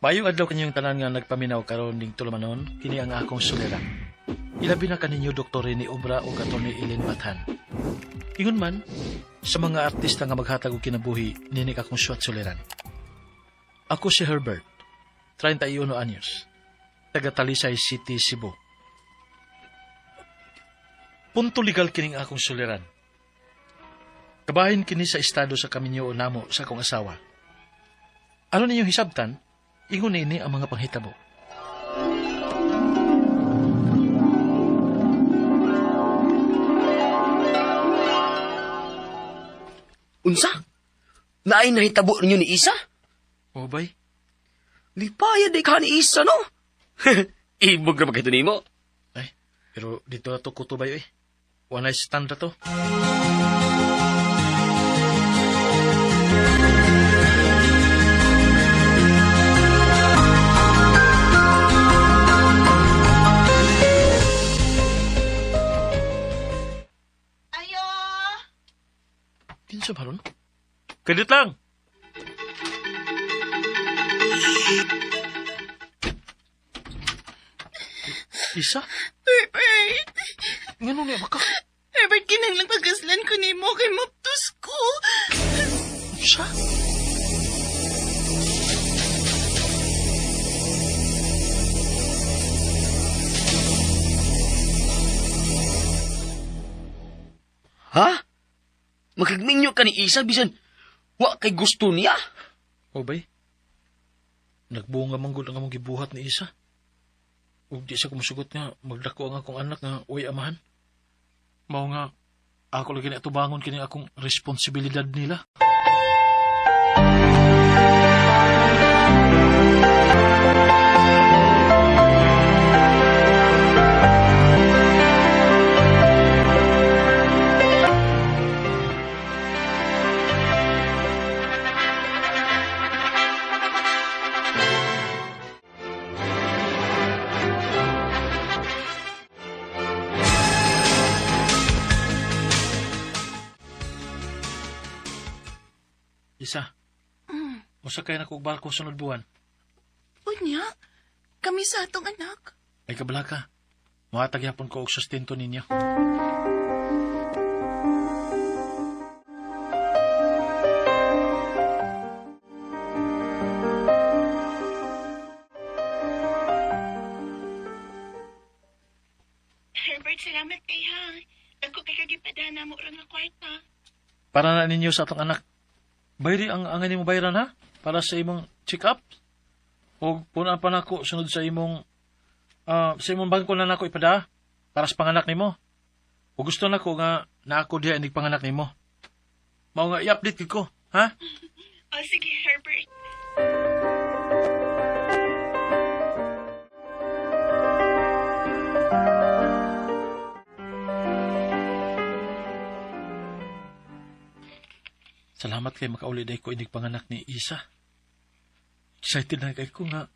Maayong adlaw kanyong tanan nga nagpaminaw karon ning tulumanon, kini ang akong suliran. Ilabi na kaninyo Dr. Rene Obra o Atty. Ellen Bathan. Ingon man, sa mga artista nga maghatag og kinabuhi, ninik akong suwat suliran. Ako si Herbert, 31 anyos, taga Talisay City, Cebu. Punto legal kining akong suliran. Kabahin kini sa estado sa kaminyo o namo sa akong asawa. Ano ninyong hisabtan? Ingon ini ang mga panghitabo. Unsa? Naay nahitabo ninyo ni Isa? O bay? Lipaya di ka ni Isa, no? Ibog na magkito nimo. Ay, pero dito na to kutubay eh. One night stand na to. Ayo! Kinsa ba ron? Kadit lang! Isa? Herbert! Ngano niya baka? Herbert, kinahanglang pagaslan ko nimo kay maptos ko. Isa? Ha? Makigminyo ka ni Isa bisan wa kay gusto niya. O bay? Nagbunga manggod ang among gibuhat ni Isa. Ug di siya kumusugot nga magdako ang akong anak nga uy amahan. Mao nga ako lagi na atubangon kini akong responsibilidad nila. Isa. Mosakay na kog barko sunod buwan. Unya, kami sa atong anak. Ay kabala ka. Mohatag yapon ko og sustento ninyo. Herbert, salamat kay ha. Dagko kay kagipadana mo ra nga kwarta. Para na ninyo sa atong anak. Bayri ang angay nimo bayran ha para sa imong check-up. Og punan pa nako sunod sa imong bangko na nako ipada para sa panganak nimo. O gusto nako nga naako diha inig panganak nimo. Mao nga i-update gid ko, ha? O sige, Herbert. Salamat kay makauli day ko inig panganak ni Isa. Excited na kay ko nga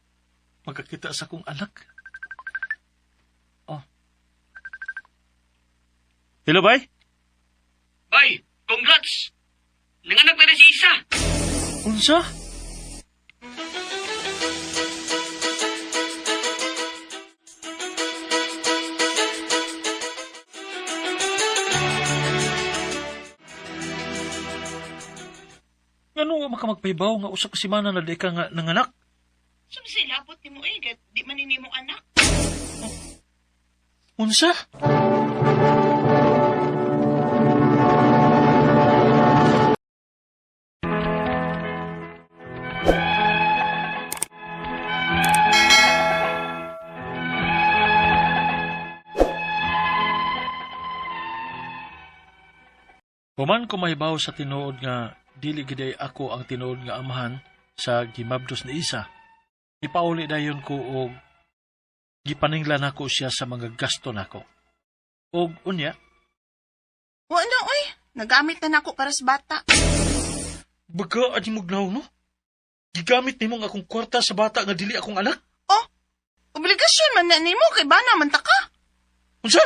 magkakita sa akong anak. Oh. Hello, bay? Bay, congrats! Nanganak na rin si Isa. Unsa? Ngano nga makamagpahibaw nga usa ka semana na di ka nga nanganak? Sumsilapot nimo eh, gat di man ni mo anak. Unsa? Human ko mahibaw sa tinuod nga dili gid ay ako ang tinuod nga amahan sa gimabdos ni Isa. Ipauli dayon ko og gipaninglan nako siya sa mga gasto nako. Og unya, Wa na oy, nagamit na nako para sa bata. baga adi mo gnaw no? Gigamit nimo ang akong kwarta sa bata nga dili akong anak? Oh, obligasyon man na nimo kay bana man ta ka. Unsa?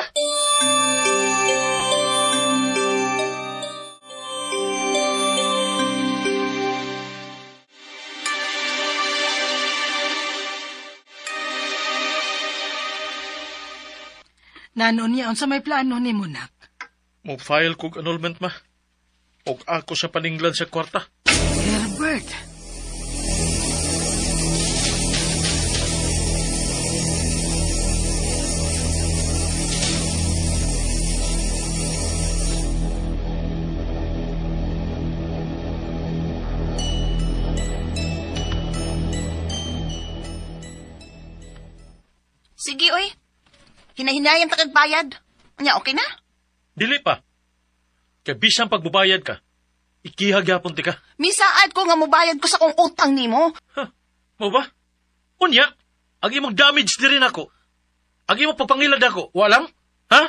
Nano niya unsa may plano nimo, nak? Mo file kog annulment, ma. Og ako sa paninglan sa kwarta. Herbert. Sige, oy. Hinahinayan ta kag bayad. Unya, okay na? Dili pa. Kay bisan pagbubayad ka, ikiha gyapon ti ka. Misaad ko nga mobayad ko sa kong utang nimo. Ha? Mo ba? Unya, ang imong damage diri nako. Ang imong pagpangilad ako, walang? Ha?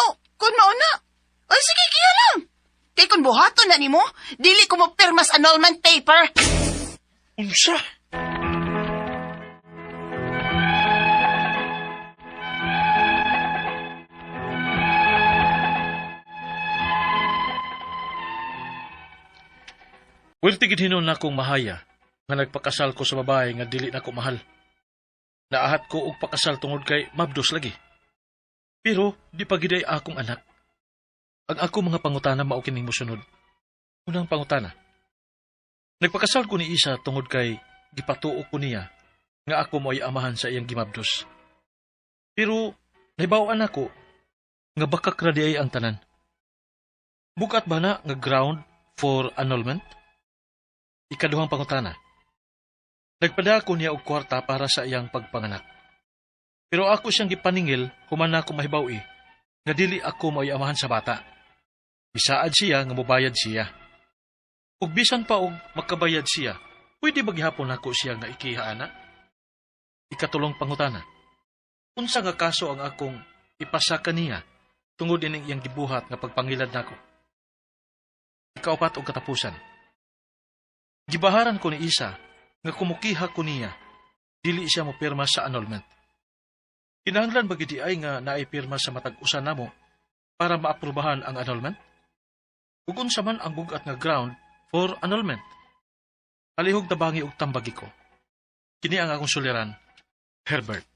Oh, kun mao na. Oy, sige, kiya lang. Kay kun buhaton na nimo, dili ko mo pirmas annulment paper. Unsa? Well, tigid hinon na akong mahaya nga nagpakasal ko sa babae nga dili na ko mahal. Naahat ko og pakasal tungod kay mabdos lagi. Pero di pa giday akong anak. Ang ako mga pangutana mao kining mosunod. Unang pangutana. Nagpakasal ko ni Isa tungod kay gipatuo ko niya nga ako mo'y amahan sa iyang gimabdos. Pero nahibaw-an ako nga bakak ra di ay ang tanan. Bukat ba na nga ground for annulment? Ikaduhang pangutana. Nagpada ko niya og kwarta para sa iyang pagpanganak. Pero ako siyang gipaningil human na ako mahibaw-i nga dili ako mo'y amahan sa bata. Bisaad siya nga mobayad siya. Ug bisan pa og makabayad siya, pwede ba gihapon nako siya nga ikiha ana? Ikatulong pangutana. Unsa nga kaso ang akong ipasa kaniya tungod ining iyang gibuhat nga pagpangilad nako? Ikaupat og katapusan. Gibaharan ko ni Isa nga kumukiha ko niya, dili siya mopirma sa annulment. Kinahanglan ba gid ay nga naay pirma sa matag usa namo para maaprubahan ang annulment? Ug unsa man ang bugat nga ground for annulment? Palihog tabangi og tambagi ko. Kini ang akong suliran, Herbert.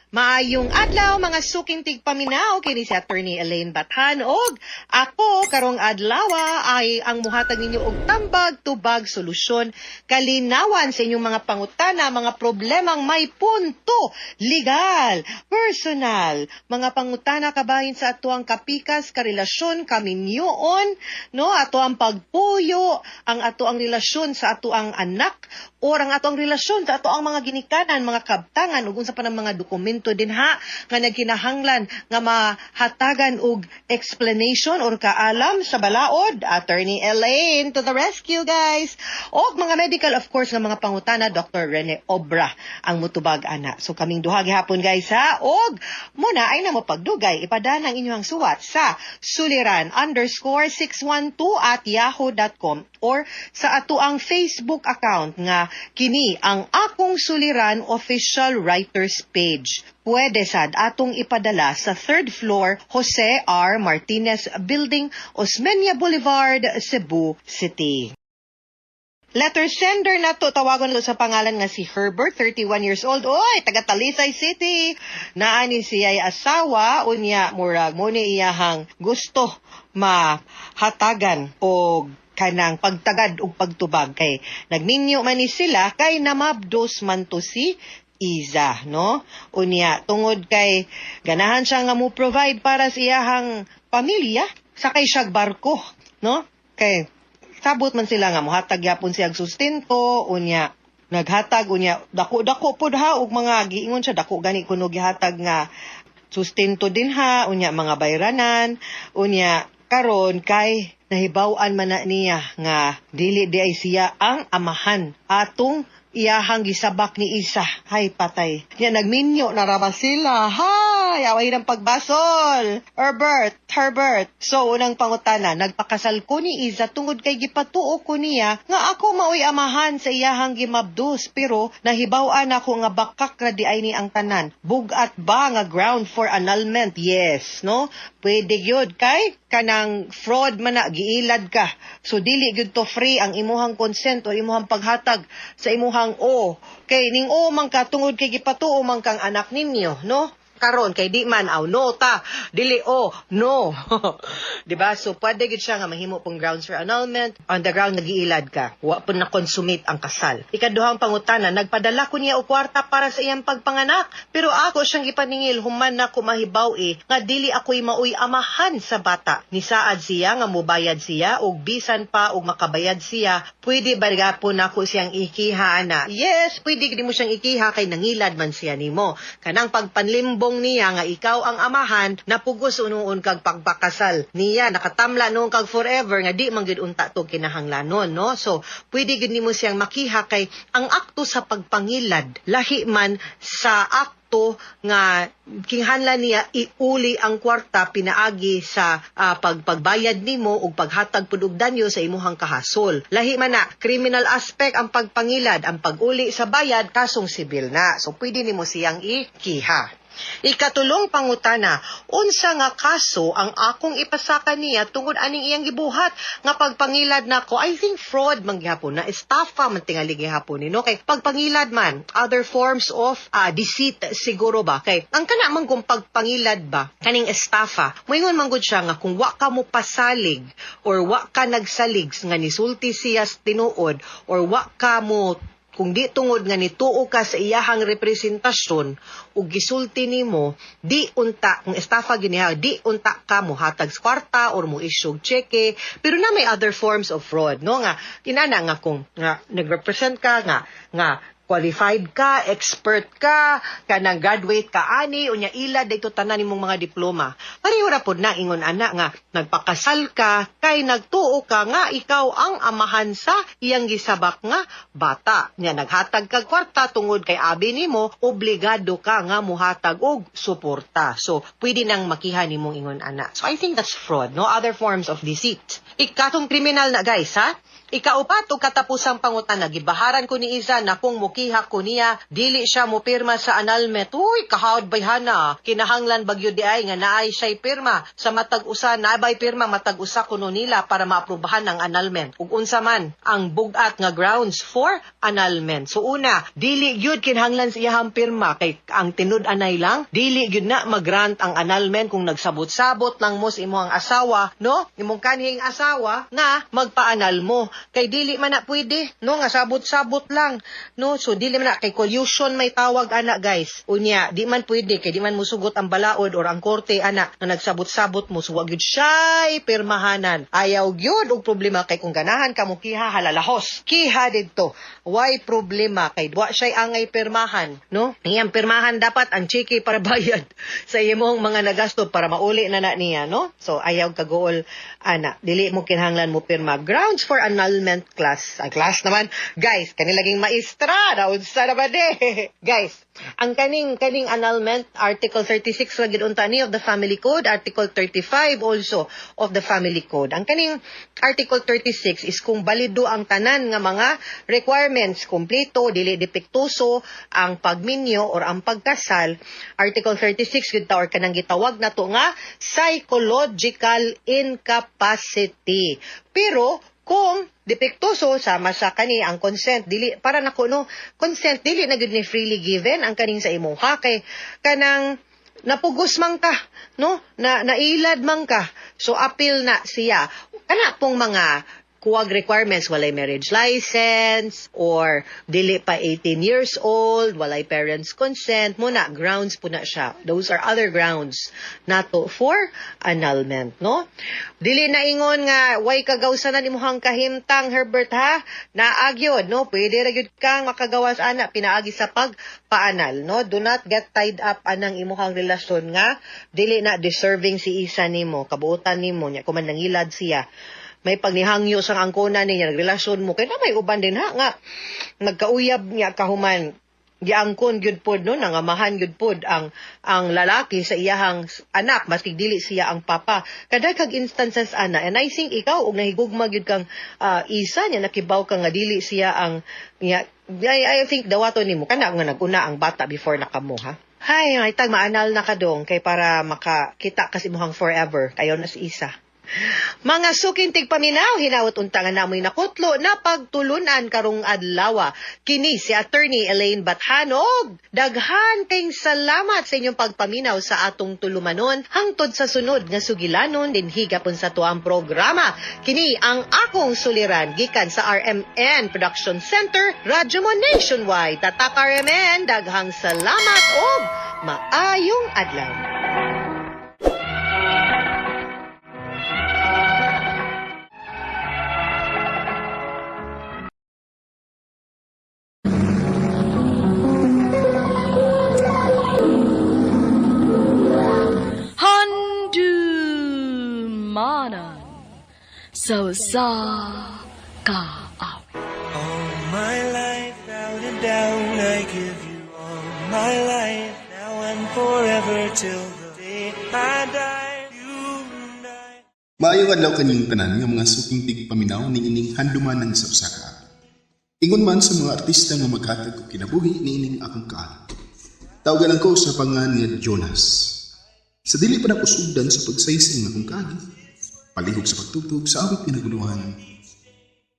Maayong adlaw mga suking tigpaminaw kini si Attorney Elaine Bathan og ako karong adlaw ay ang muhatag ninyo og tambag tubag solusyon kalinawan sa inyong mga pangutana, mga problemang may punto legal, personal, mga pangutana kabahin sa atuang kapikas, karelasyon, kaminyoon, no, ato ang pagpuyo, ang ato ang relasyon sa ato ang anak or ang ato ang relasyon sa ato ang mga ginikanan, mga kabtangan ug unsa pa ng mga dokumento din ha nga nagkinahanglan nga mahatagan og explanation or kaalam sa balaod. Attorney Elaine to the rescue, guys. Og mga medical, of course, nga mga pangutana, Dr. Rene Obra ang mutubag ana. So kaming duha gihapon, guys, ha. Og muna ay namo pagdugay, ipadana ang inyong suwat sa suliran_612@yahoo.com or sa ato ang Facebook account nga kini ang Akong Suliran Official Writers Page. Pwede sad atong ipadala sa third floor, Jose R. Martinez Building, Osmeña Boulevard, Cebu City. Letter sender na to, tawagon ko sa pangalan nga si Herbert, 31 years old. Oy, taga Talisay City. Naani siya ay asawa, unya murag mo ni iyahang gusto mahatagan og kanang pagtagad og pagtubag kay nagminyo man ni sila kay namabdos man to si Iza, no? Unya, tungod kay ganahan siya nga mo provide para sa iyahang pamilya, sakay siyag barko, no? Kay sabot man sila nga mohatag gyapon siya og sustento, unya naghatag, unya dako-dako pud ha og mga giingon siya dako gani kuno gihatag nga sustento din ha, unya mga bayranan, unya karon kay nahibaw-an man na niya nga dili di ay siya ang amahan atong iyahang gisabak ni Isa. Hay, patay. Nya nagminyo na ra ba sila? Hay, away ng pagbasol. Herbert, Herbert. So, unang pangutana, nagpakasal ko ni Iza tungod kay gipatuo ko niya nga ako maoy amahan sa iyahang gimabdos, pero nahibaw-an ako nga bakak ra di ay ni ang tanan. Bugat ba nga ground for annulment? Yes, no? Pwede gyud kay kanang fraud man na giilad ka. So dili gyud to free ang imuhang consent o imuhang paghatag sa imuhang o. Kay ning o man ka tungod kay gipatuo man kang anak ninyo, no? Karon kay di man aw no ta, dili o no. Di ba? So pwede gid siya nga mahimo pong grounds for annulment on the ground nagiilad ka. Wa pud na consummate ang kasal. Ikaduhang pangutana, nagpadala ko niya og kwarta para sa iyang pagpanganak, pero ako siyang gipaningil human na ko mahibaw eh, nga dili ako'y maoy amahan sa bata. Nisaad siya nga mobayad siya og bisan pa og makabayad siya, pwede ba gapon nako siyang ikiha ana? Yes, pwede gid mo siyang ikiha kay nangilad man siya nimo. Kanang pagpanlimbong niya nga ikaw ang amahan, napugos unuon kag pagpakasal niya, nakatamla noon kag forever nga di man gid unta to kinahanglanon, no? So, pwede gid nimo siyang makiha kay ang akto sa pagpangilad lahi man sa akto nga kinahanglan niya iuli ang kwarta pinaagi sa pagpagbayad nimo ug paghatag pud og danyo sa imuhang kahasol. Lahi man na criminal aspect ang pagpangilad, ang pag-uli sa bayad kasong sibil na. So pwede nimo siyang ikiha. Ikatulong pangutana, unsa nga kaso ang akong ipasaka niya tungod aning iyang gibuhat nga pagpangilad nako? I think fraud man gihapon na, estafa man tingali gihapon ni, no? Kay pagpangilad man, other forms of deceit siguro ba, kay ang kana man kung pagpangilad ba, kaning estafa, moingon man gud siya nga kung wa ka mo pasalig or wa ka nagsalig nga nisulti siya sa tinuod or wa ka mo kung di tungod nga nituo ka sa iyahang representasyon ug gisulti nimo, di unta kung estafa giniha, di unta ka mo hatag sa kwarta or mo issue og cheque. Pero na may other forms of fraud, no, nga inana nga kung nga nagrepresent ka nga nga qualified ka, expert ka, kanang graduate ka ani, unya ila dito tanan nimong mga diploma. Pareho ra pod na ingon ana nga nagpakasal ka kay nagtuo ka nga ikaw ang amahan sa iyang gisabak nga bata. Nya naghatag kag kwarta tungod kay abi nimo obligado ka nga muhatag og suporta. So pwede nang makiha nimong ingon ana. So I think that's fraud, no, other forms of deceit. Ikatong criminal na, guys, ha. Ikaupat ug katapusang pangutana, gibaharan ko ni Isa na kung mukiha ko niya, dili siya mopirma sa annulment. Uy, kahawd bayhana. Kinahanglan bagyo di ay nga naay siya'y pirma sa matag usa, naabay pirma matag usa kuno nila para maaprubahan ang annulment. Ug unsa man ang bugat nga grounds for annulment? So una, dili gyud kinahanglan sa iyahang pirma kay ang tinud-anay lang, dili gyud na magrant ang annulment kung nagsabot-sabot lang mo sa imong asawa, no? Imong kanhing asawa nga magpa-annul mo kay dili man na pwede, no, nga sabot-sabot lang, no? So dili man na kay collusion may tawag ana, guys. Unya di man pwede kay di man musugot ang balaod or ang korte ana nga nagsabot-sabot mo, so wa gyud siya'y pirmahanan. Ayaw gyud og problema kay kung ganahan ka mo kiha, halalahos kiha didto, why problema kay wa siya'y angay pirmahan, no? Ang iyang pirmahan dapat ang cheque para bayad sa imong mga nagasto para mauli na na niya, no? So ayaw kaguol ana, dili mo kinahanglan mo pirma. Grounds for annulment, class. Ang class naman, guys, kani laging maestra naunsa na ba de? Guys, ang kaning annulment, Article 36 ra gid unta ni of the Family Code, Article 35 also of the Family Code. Ang kaning Article 36 is kung balido ang tanan nga mga requirements, kumpleto, dili depektuso ang pagminyo or ang pagkasal. Article 36 gud ta or kanang gitawag nato nga psychological incapacity. Pero kung depektuso sama sa kani ang consent, dili para nako, no, consent dili na gyud ni freely given ang kaning sa imong ha kay kanang napugos man ka, no, na nailad man ka, so appeal na siya. Kana pong mga kuwag requirements, walay marriage license or dili pa 18 years old, walay parents' consent mo na, grounds po na siya. Those are other grounds nato for annulment, no? Dili na ingon nga way kagawsanan imuhang kahimtang, Herbert, ha. Naagyod, no? Pwede ra gyud kang makagawas ana pinaagi sa pagpa-annul, no? Do not get tied up anang imuhang relasyon nga dili na deserving si Isa nimo, kabuotan nimo nya kuman nangilad siya, may pagnihangyo sa angkona niya, nagrelasyon mo kay na may uban din ha nga nagkauyab niya kahuman giangkon gyud pod, no, nangamahan gyud pod ang lalaki sa iyahang anak maski dili siya ang papa. Kadaghag instances ana, and I think ikaw og nahigugma gyud kang Isa niya, nakibaw ka nga dili siya ang niya, I think dawaton nimo kana nga naguna ang bata before na kamo, ha. Hay, ay tag ma-annul na ka dong kay para makakita kasi imuhang forever kayo na si Isa. Mga suking tigpaminaw, hinawot unta nga namoy nakutlo na pagtulunan karong adlaw. Kini si Attorney Elaine Bathanog. Daghan kayong salamat sa inyong pagpaminaw sa atong tulumanon hangtod sa sunod nga sugilanon dinhi gapon sa tuang programa. Kini ang akong suliran gikan sa RMN Production Center, Radyo Mo Nationwide. Tatak RMN, daghang salamat og maayong adlaw. Handumanan sa usa ka awit. All my life out and down, I give you all my life, now and forever till the day I die. You and I. Maayong adlaw kanyang tanan nga mga suking tigpaminaw niining handumanan sa usa ka adlaw. Ingon man sa mga artista nga maghatag og kinabuhi niining akong kaal. Tawagan ko sa pangan nga Jonas. Sa dili pa nakusugdan sa pagsaysay ng akong kaagi, palihog sa pagtugtog sa awit pinaguluhan,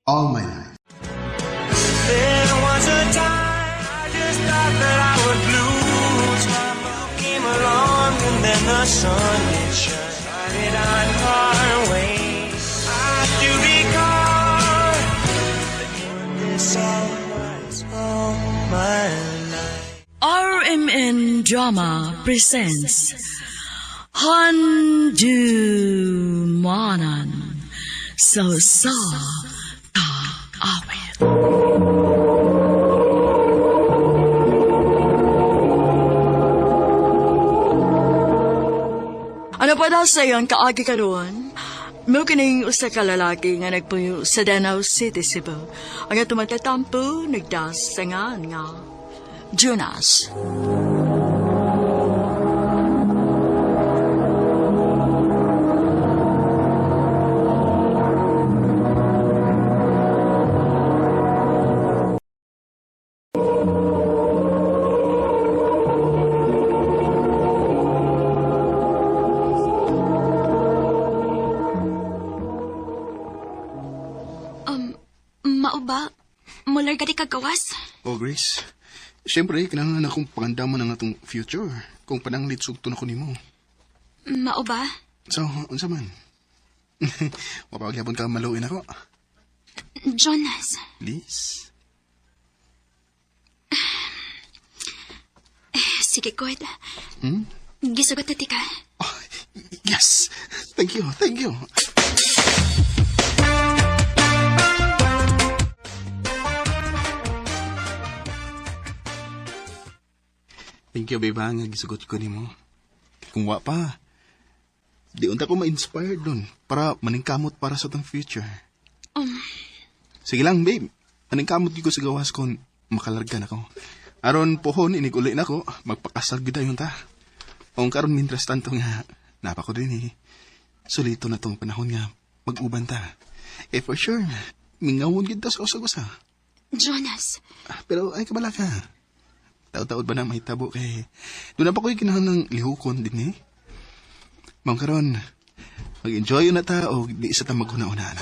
All My Life. There was a time I just thought that I would lose my mind. You came along and then the sun did shine it on our way. I do recall that this all my life. RMN Drama presents Handumanan sa usa ka awit. Ano pa daw sa iyong kaagi karon? Mo kining usa ka lalaki nga nagpuyo sa Danau City, Cebu. Ang atong magtatampo, nagdasangan nga Jonas. Mao ba? Mular gadi kagawas? Oh, Grace. Siyempre, kinahanglan akong pangandaman ang atong future kung pananglit sugto na ko nimo. Mao ba? So, unsa man? Mapagyapon ka maluin ako. Jonas, Please. sige good. Hmm? Gisugot na tika. Oh, yes! Thank you, thank you. Thank you, babe, ha, nga gisugot ko nimo. Kung wa pa, di unta ko ma-inspired dun para maningkamot para sa tong future. Sige lang, babe. Maningkamot gyud ko sa gawas kon makalarga na ko. Aron pohon inig uli na ko, magpakasal gyud dayon ta. Ang karon mientras tanto nga, napa ko din eh. Sulito na tong panahon nga mag-uban ta. Eh for sure, mingawon gyud ta sa usag-usa. Jonas, Ah, pero ay kabala ka. Taod-taod ba na mahitabo kay doon na pa ko'y kinahanglang lihukon din eh. Ma'am karon, mag-enjoy na ta o di isa ta maghuna-una na.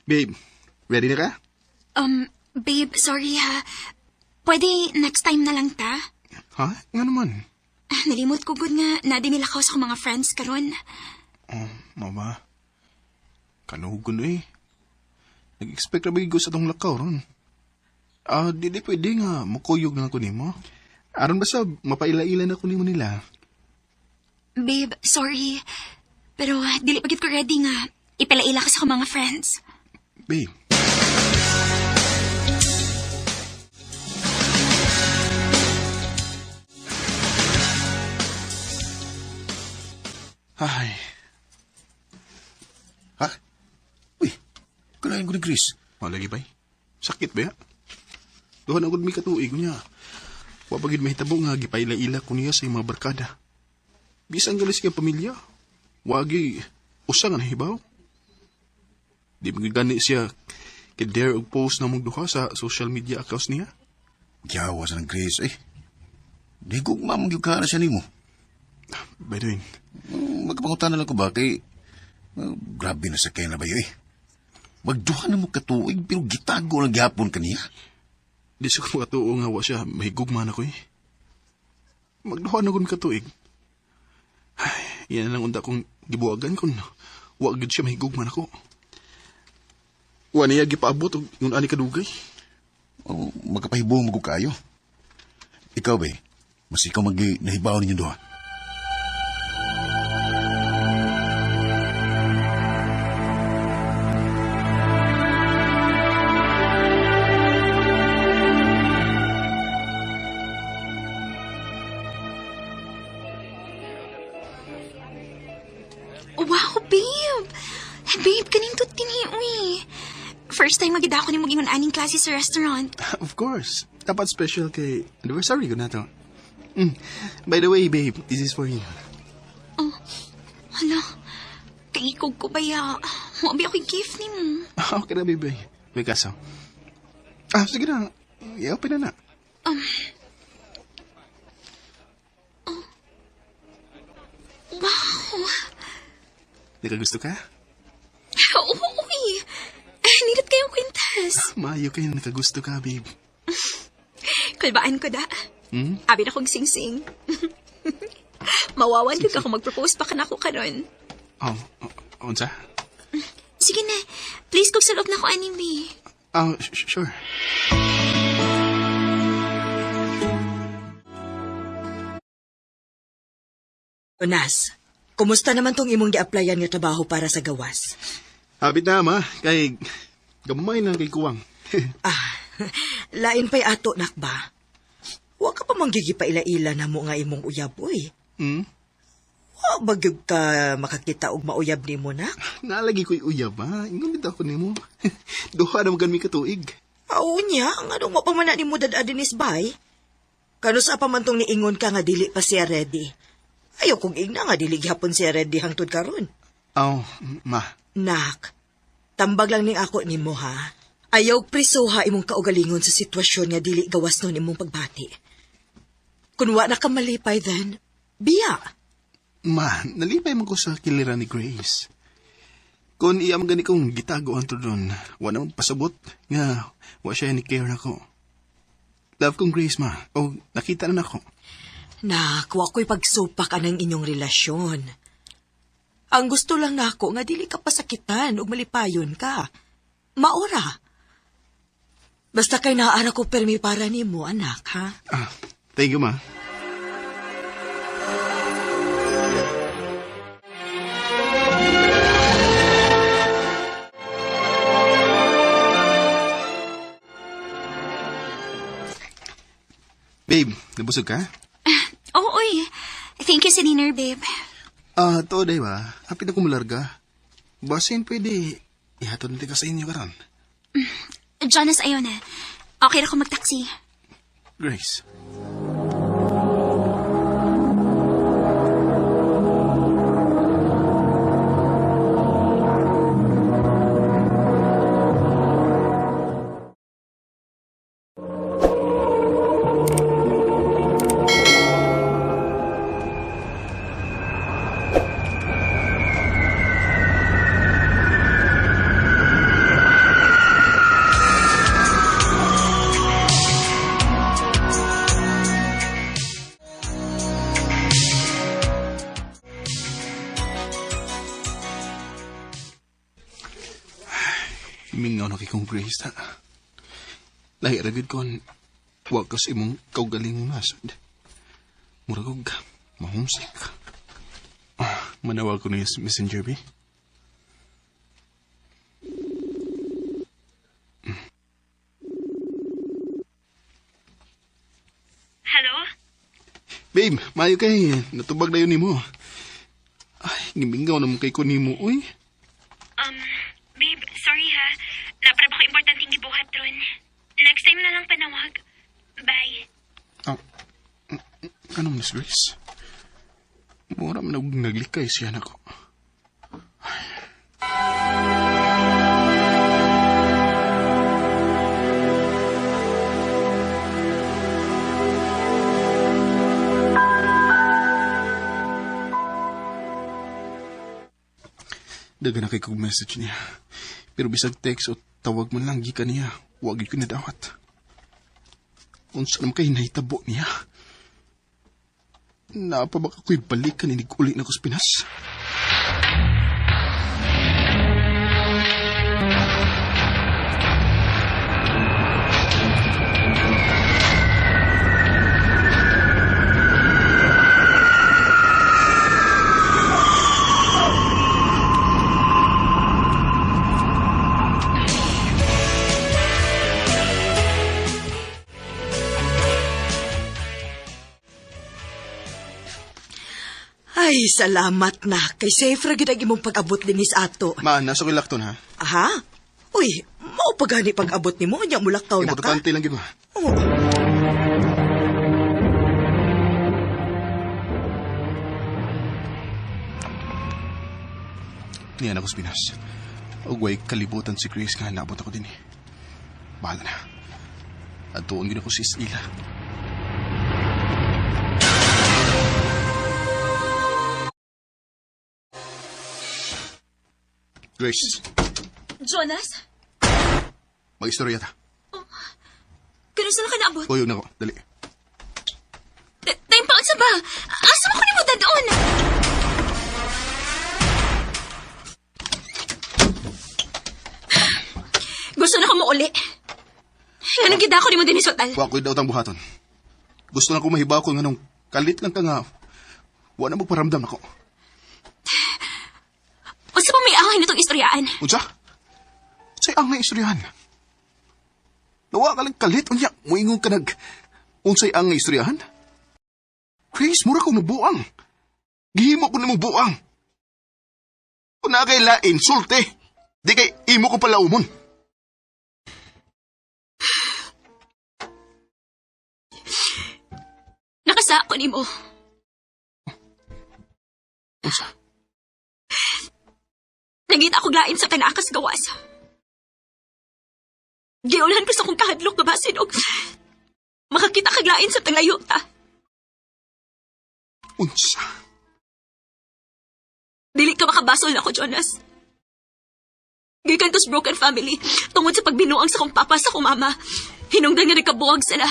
Babe, ready na ka? Babe, sorry ha. Pwede next time na lang ta? Ha? Nga naman. Ah, nalimot ko gud nga nadimilakaw sa akong mga friends karon. Oh, mama. Kanugon eh. Nag-expect na ba ko sa tong lakaw ron? Ah, di pwede nga. Mukuyog na lang ko nimo. Aron basta mapaila-ila na ko nimo nila. Babe, sorry. Pero dili pa gid ko ready nga ipalaila ka sa akong mga friends. Babe. Ay. Ha? Uy, kalahin ko ni Chris. Malagi ba? Sakit ba ya? Duhan ako mi katuig niya. Wa pa gid mahitabo nga gipaila-ila ko niya sa iyang mga barkada. Bisan galis kay pamilya. Wagi, usa nga nahibaw. Di man gani siya kay-dare og post na mong duha sa social media accounts niya. Giyawa sa ng Grace, eh. Di ko mamang ka na siya nimo. By the way, Magkapangutan na lang ko ba kay... grabe na sa kay na ba yun, eh. Magduha na mo katuig, pero gitago lang gihapon kaniya. Di siya ko makatuo nga wa siya, mahigugma na ko eh. Magduha na kun katuig. Ay, yan lang unta kong gibuwagan kun wa gid siya mahigugma nako. Wa niya gipaabot og ingon ani kadugay. O, magkapahibong mo ko kayo. Ikaw ba, mas ikaw mag nahibaw ninyo duha. Wow, babe! Babe, kanindot din uy. First time magida ako ni mag-ingon aning klase sa restaurant. Of course. Dapat special kay anniversary ko na to. By the way, babe, this is for you. Oh, hala. Kaikog ko ba ya? Wabi ako yung gift ni mo. Okay na, babe. May kaso. Sige na. I-open na na. Oh. Wow! Nakagusto ka? Oo, uy. Nindot kayong kwintas. Maayo kayo nakagusto ka, babe. Kulbaan ko da. Hmm? Abi na kong sing-sing. Mawawan ka kung mag-propose pa ka na ako karon. Oh, unsa? Sige na. Please, kung sa loob na ko anime. Oh, sure. Jonas, kumusta naman tong imong gi-applyan nga trabaho para sa gawas? Habit na, ma. Kay gamay na kay kuwang. Lain pa'y ato, nak ba? Wa ka pa manggigipaila-ila na mo nga imong uyab, uy. Hmm? Wa ba gyud ka makakita og mauyab nimo, nak? Nalagi ko'y uyab, ma. Ingon dito ako nimo. Duha na magan mi katuig. Oo niya, ang anong wa pa man na nimo dad dinis bay? Kano sa pa man tong niingon ka nga dili pa siya ready? Ayaw kong ingna nga dili gihapon siya ready hangtod karon. Oh, ma. Nak, tambag lang ning ako nimo ha. Ayaw prisuha imong kaugalingon sa sitwasyon nga dili gawas nun imong pagbati. Kun wa na ka malipay then, biya. Ma, nalipay man ko sa kilira ni Grace. Kung iya man gani kong gitago ang doon, wa naman pasabot nga wa siya ni care nako. Love kong Grace, ma. O nakita na nako. Nak, wa ko'y pagsupak anang inyong relasyon. Ang gusto lang nako nga dili ka pasakitan ug malipayon ka. Maora. Basta kay naara ko permi para nimo, anak, ha? Thank you, ma. Babe, nabusog ka? Oo, uy. Thank you sa dinner, babe. To, day ba? Hapit na kumularga. Basin pwede, ihatod natin ka sa inyo karon. Jonas, ayaw na. Okay na ako mag-taxi. Grace. Mingaw na kay kong Grace, ha? Lahi ra gud kon wa ka sa imong kaugalingong nasod. Murag og mahomesick. Manawag ko niya sa Messenger, B. Hello? Babe, maayo kay. Natubag na yun nimo. Ay, gimingaw na mo kay ko nimo, uy. Babe, sorry ha. Napara ba ko importanteng gibuhat ron? Next time na lang panawag. Bye. Ano, Miss Grace? Mura man og naglikay siya nako. Daga na kay kog message niya. Pero bisag text o tawag man lang gikan niya, wa gyud ko nadawat. Unsa naman kay nahitabo niya? Naa pa ba kako'y balikan inig-uli na ko sa Pinas? Ay, salamat na. Kay safe ra gid ang imong pag-abot dinhi sa ato. Ma, nasa ko'y lakton ha. Aha? Uy, mao pa gani pag-abot nimo nya mulakaw na ka. Importante lang gid ma. Oo. Niyan ako sa Pinas. Ugway kalibutan si Grace nga naabot ako din eh. Bahala na. At tuon gid ako si Isla. Grace, Jonas? mag-istorya ta. Kanusa na ka naabot? Uyog na ko, dali. Time pa unsa ba? Asa man ko nimo dadon? Gusto na ko mo uli. Anong gid ako nimo dinhi sotal? Wa ko'y daw tang buhaton. Gusto na ko mahibaw ko nga nung kalit lang ka nga. Wa na magparamdam ako. Unsa pa may angay nitong istoryaan? Unsa? Unsay angay istoryahan? Nawa ka lang kalit unya, muingon ka nag unsay angay istoryahan? Grace, mura kong nabuang. Gihimo ko nimong buang. Kung naa kay lain, sulti. Di kay imo ko palaumon. Nakasa ko nimo. Unsa? Nangita ako lain sa kanakas gawas. Giulan ko sa kong kahadlok nga basin og makakita kag lain sa tanglayo ta. Unsa? Dili ka makabasol nako, Jonas. Gikan to's broken family tungod sa pagbinuang sa kong papa sa kong mama. Hinungdan nga nagkabuwag sila.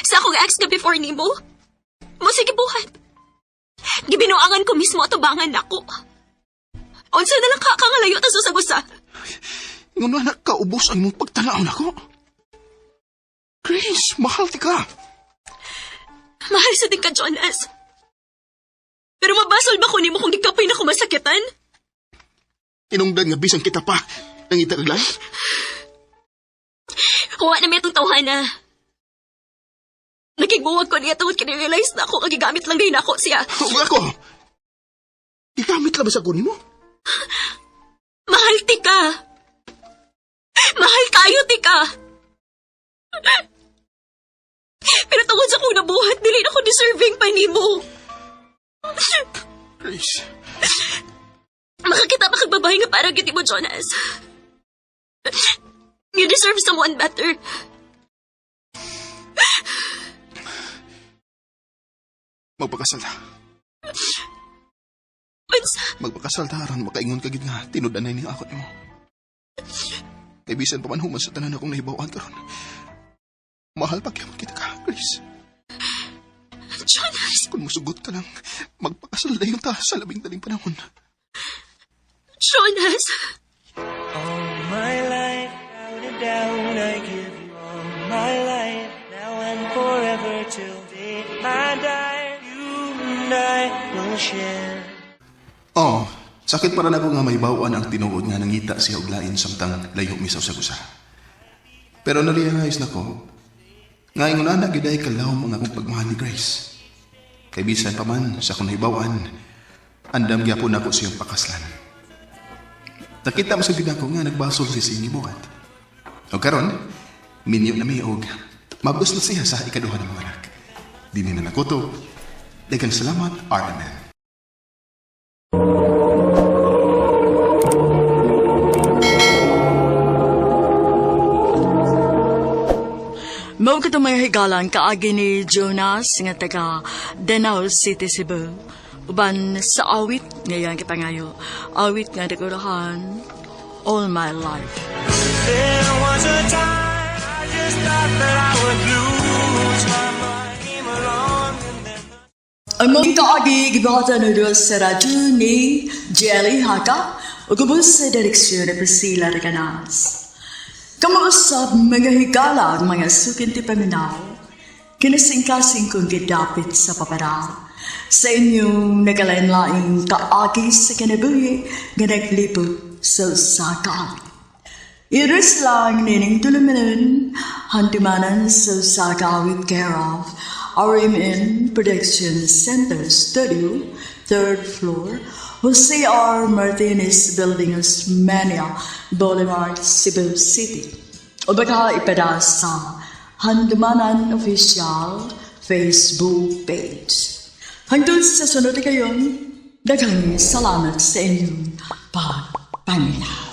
Sa akong ex nga before nimo, mo sige buhat. Gibinuangan ko mismo atubangan nako. Unsa na lang ka kangalayo ta sa usa. Ngono na kaubos ang imong pagtanaw nako. Grace, mahal ti ka. Mahal sa din ka, Jonas. Pero mabasol ba ko nimo kung gikapoy na ko masakitan? Inungdan nga bisan kita pa. Nangita kag lain? Kuha na may itong tawhana. Nagigbuwag ko niya tungod kini-realize na ako kagigamit lang din ako siya. Huwag ako! Gigamit lang ba sa kunin mo? Mahal ti ka. Mahal kayo ti ka. Pero tungod sa akong nabuhat, dili na ako deserving pa nimo. Grace, Makakita pa kag babae nga parang giti mo, Jonas. You deserve someone better. Magpakasal ta. Unsa? Magpakasal ta aron makaingon ka gid nga tinud-anay ni ako nimo. Kay bisan pa man human sa tanan akong nahibaw-an karon. Mahal pa gyud kita ka, Grace. Jonas! Kung musugot ka lang, magpakasal dayon ta sa labing daling panahon. Jonas! All my life, without a doubt, I give you all my life, now and forever till day I die. You and I will share. Oh, sakit para nako nga mahibaw-an ang tinuod nga nangita siya og lain samtang layo mi sa usag-usa. Pero na-realize nako nga ingon ana gyud ay kalawom ang akong pagmahal ni Grace. Kay bisan pa man sa akong nahibaw-an, andam gyapon nako siyang pakaslan. Nakita mo sa gyud ako nga nagbasol si siyang gibuhat. O karon, minyo na mi og mabus na siya sa ikaduha ng mga anak. Dini na nakutob. Daghang salamat, RMN. Mao katong mga higalan kaagi ni Jonas nga taga Danao City, Cebu. Uban sa awit ngayang kipangayo. Awit nga dekorahan All My Life. There was a time I just thought that I would lose my mind. Came along and then Ang mga kaagi gibuhatan na sa radyo ni Jelly Haka ug ubos sa direksyon ni Priscilla Recanas. Kamausap mga higala ang mga sukin ti paminaw, kinasingkasing kong gidapit sa papara. Sa inyong nagalain-laing kaagi sa kinabuhi nga naglibot sa usa ka awit. Iris lang nining tulumanon, handumanan sa usa ka awit care of RMN Production Center Studio, third floor, Jose R. Martinez Building, Osmeña Boulevard, Cebu City. O baka ipada sa Handumanan Official Facebook page. Hangtod sa sunod kayon, daghang salamat sa inyong pagpaminaw.